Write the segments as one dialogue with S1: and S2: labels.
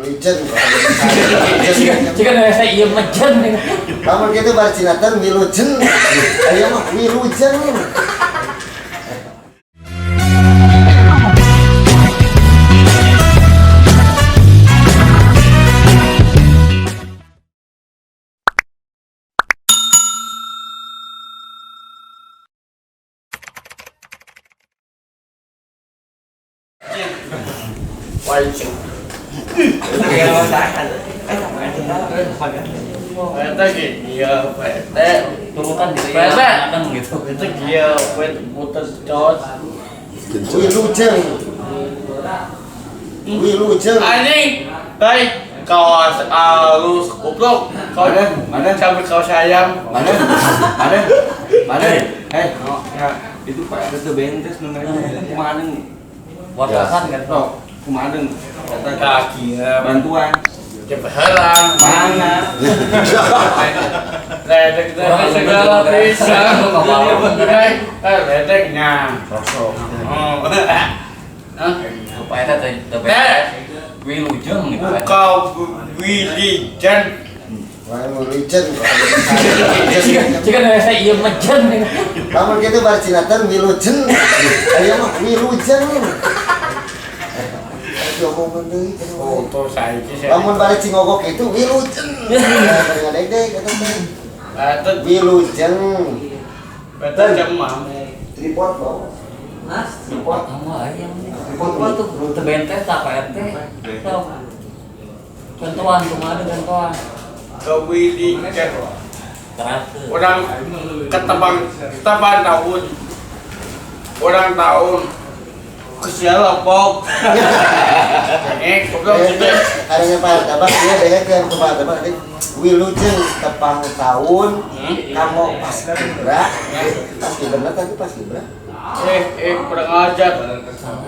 S1: Wilujen.
S2: Jika biasa iya mejen.
S1: Lamun kitu bari cinatan wilujen. Aya mah wilujeng.
S3: Wajib. PT iya PT
S2: Turutan gitu
S3: ya,
S2: kan gitu.
S3: PT iya PT putus cos.
S1: Wilujeng. Wilujeng.
S3: Anjing, baik kawas alus goblok. Kau
S4: Mana?
S3: sampai kau sayang.
S4: Mana? Mana? Mana? Eh, itu Pak RT bentes nomornya. Kumaha deung?
S2: Watasan kan.
S4: Sok, kumaha deung? Kata
S3: Kaki
S4: bantuan.
S3: Cepetan.
S4: Mana?
S3: Ledek dari segala bisa. Eh, ledeknya. Oh. Hah?
S2: Pak RT teh beres. Wilujeng gitu.
S3: Kau Willy Jen.
S1: Wah, wilujeng.
S2: Jika biasa iya mejen.
S1: Lamun kitu bari cinatan wilujeng. Aya mah wilujeng. Diomongan deui.
S3: Oh, tuh saya sih.
S1: Lamun bari cingogok itu wilujeng. Bari ngadegdeg eta teh.
S3: Itu
S1: Wilujeng.
S3: betul jemam.
S1: Tripod bawa.
S2: Tripod kamu ayam.
S1: Tripod
S2: Tripod tuh teu bentes tah Pak RT. Sok. Contohan kumaha deui contohan.
S3: Ke Willy Jen.
S2: Keras.
S3: Orang ketebang tebang tahun. Orang tahun. Kesial apa? Eh, goblok gitu.
S1: Adanya Pak RT Bang, dia dengekeun ke Pak RT Bang, wilujeng tepang tahun kamu pas kibra, pas kibra tadi pas kibra.
S3: Eh, eh, kurang ajar.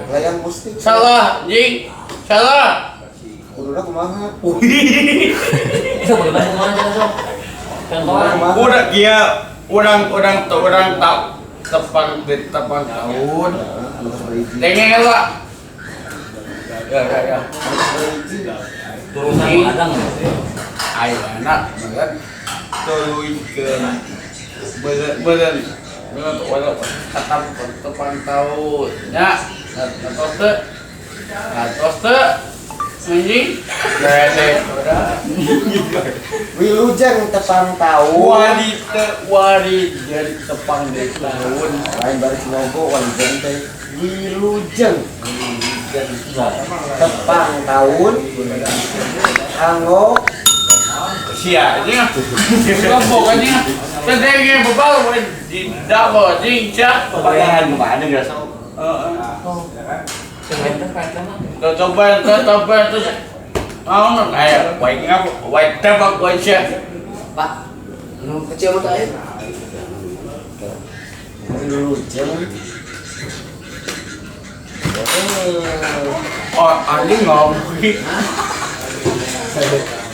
S1: Layang mustik.
S3: Salah, jing. Salah.
S1: Kuduna kumaha?
S2: Itu bagaimana kumaha cenah sok. Contohan.
S1: Kumaha?
S3: Udah kia orang orang orang tak tepang di tepang tahun.
S1: Heeh, anu geus berhiji.
S3: Dengeng lah. Ya ya ya.
S1: Anu geus berhiji.
S2: Turutan madang.
S3: Ayo anak, bener. Tuluy ke bener bener bener orang tetap tepang tahun. Ya, ngatos teu. Ngatos teu. Anjing. Ledek udah.
S1: Wilujeng tepang tahun.
S3: Wali te wali jadi tepang di tahun.
S1: Lain bari Cinogo wilujeng teh. Wilujeng tepang tahun kanggo
S3: Sia aja. Goblok aja. Tedenge bebal boleh tidak bawa anjing cak.
S4: Kebayaran kumaha deung geus.
S3: Heeh.
S2: Teu bentes Pak RT mah.
S3: Coba coba terus. Mau kayak wae ngap wae tembak wae sia.
S5: Pak, nu kecil mah teh.
S1: wilujeng.
S3: Oh, anjing ngomong.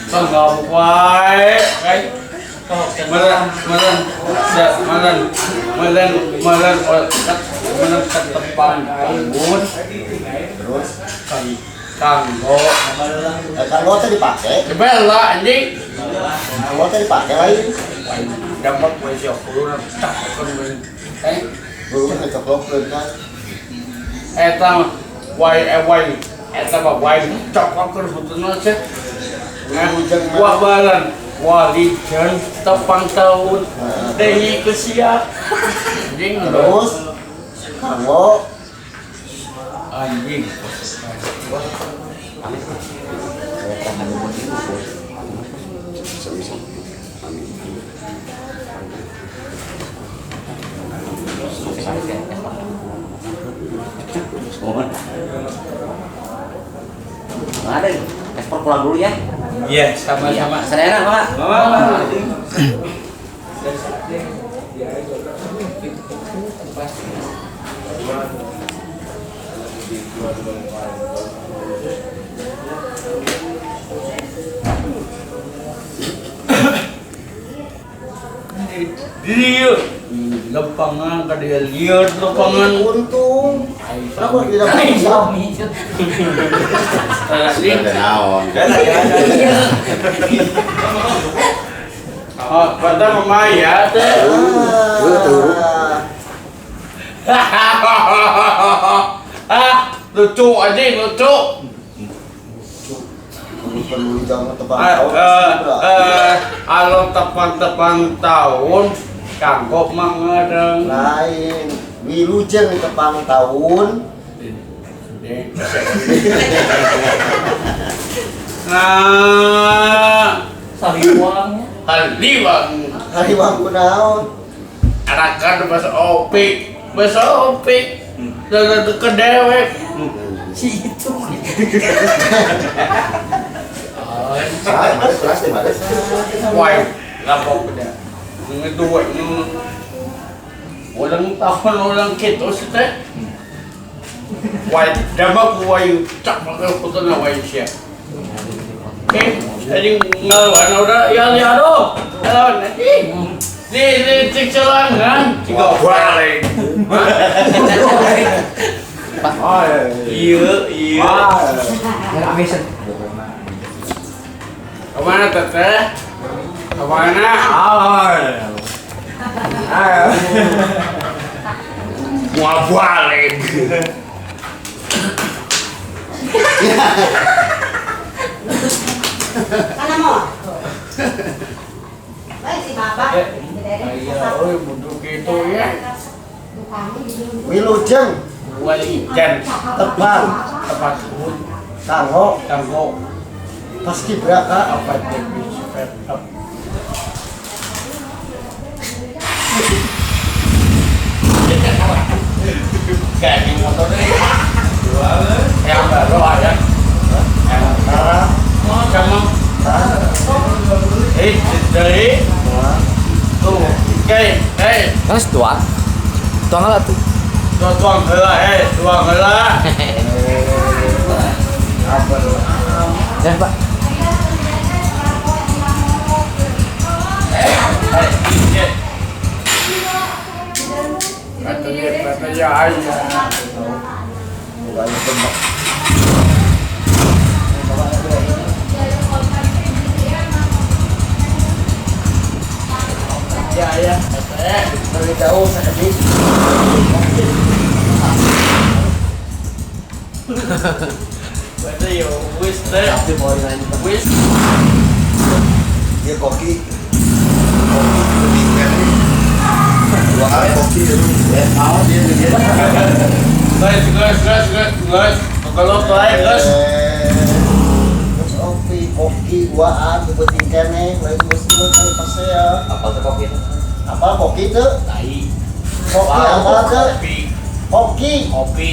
S3: Kau ngomong wae.
S2: Sok
S3: Meren, meren, meren, meren, meren, meren ketepang tahun.
S1: Terus
S3: Kanggo.
S1: kanggo teh dipake.
S3: Bela anjing.
S1: Kanggo teh dipake lain.
S3: Dapat wae sia kuluna tak kan. Eh,
S1: Guru mah ngecoklokeun kan.
S3: eta mah wae wae eta mah wae coklokeun hutuna sih.
S1: Wilujeng mah.
S3: Wah balan wali jan tepang tahun dehi ke sia. Anjing
S1: Terus kanggo
S3: anjing.
S5: Ada ekspor pulang dulu ya.
S3: Iya, sama-sama.
S5: Saya enak, Pak.
S4: Mama.
S3: Diri yuk. Lapangan ka dia lieur lapangan.
S1: Untung. Kenapa tidak bisa?
S6: Naon.
S3: Oh, pada mamaya teh. Ah, lucu aja lucu. Kalau tepang-tepang tahun kanggo mangereng
S1: lain wilujeng tepang tahun.
S3: Nah,
S2: saliwang
S3: haliwang
S1: haliwang kunaon
S3: arakan bahasa opik dan ke dewek
S2: si itu.
S3: Wah, lapok dia. Itu ulang tahun ulang gitu sih teh. Wah, damak wah cak pakai foto na wah siya. Eh, jadi ngaluan udah ya ya do. Nanti di cek celangan tiga balik. Iya iya. Kemana teteh? Kemana? Mau balik.
S7: Mana mau? Baik si bapak.
S3: Iya, oi bodoh gitu ya.
S1: Wilujeng.
S3: Wilujeng.
S1: Tepang.
S3: Tepang.
S1: Kanggo.
S3: Kanggo.
S1: Paskibraka
S3: apa itu? Kayak yang motor ini. Yang baru ada. Yang sama. Eh, dari. Tuh, oke, eh.
S5: Terus tuang, tuang lah tuh.
S3: Tuang heula, tuang heula.
S1: Apa tuh?
S5: Ya, Pak.
S3: Katanya aja. Ya ya,
S1: beritahu sedih.
S3: Berarti yo wis teh. Wis.
S6: Dia koki. Koki lebih keren. Dua kali koki dulu. Ya, mau dia dia.
S3: Guys, guys, guys, guys. Kalau lain, guys.
S1: Terus opi koki waan dibuatin kene, lain musim kali pasea.
S5: Apa tuh koki itu?
S1: Apa koki itu?
S3: Tai.
S1: Koki apa tuh? Koki.
S3: Kopi.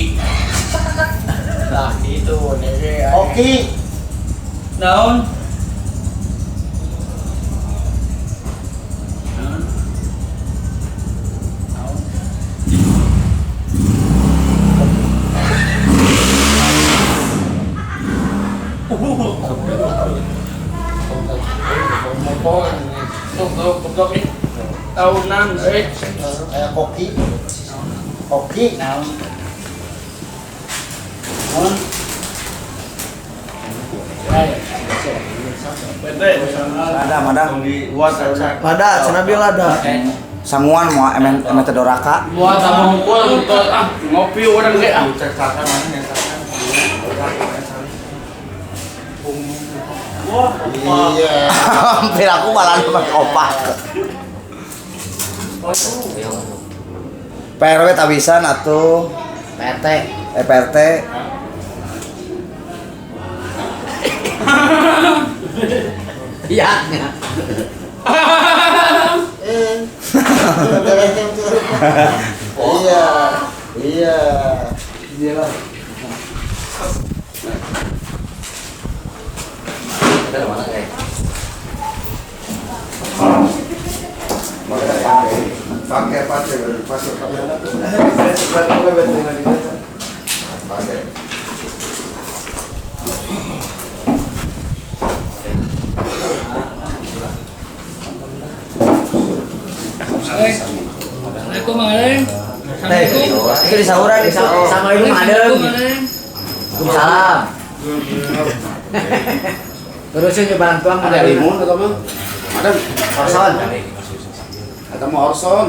S3: Nah, itu nih.
S1: Koki.
S3: Naon? Tahunan,
S1: koki, koki,
S3: naon,
S4: ada, ada, ada, cenabil ada, sanguan mau emen tedoraka,
S3: buat sama hukum untuk ngopi orang deh ah.
S1: Iya.
S4: Hampir aku malah pakai opak. PRW tabisan atau
S5: PRT?
S4: PRT.
S5: Iya.
S1: Iya. Iya.
S4: Iya lah.
S5: Kita mana kayak?
S6: Pakai pakai pakai pakai.
S2: Assalamualaikum Mang Adeng. Assalamualaikum.
S5: Itu di sahuran itu. Assalamualaikum Adeng. Salam. Terusin ke barang tuang
S6: Ada limun atau mah? Ada.
S1: Orson.
S6: Atau mau Orson?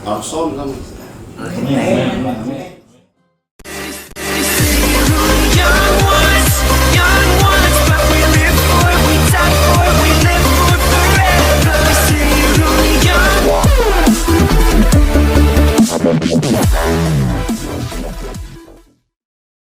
S6: Orson kamu.
S1: Amin.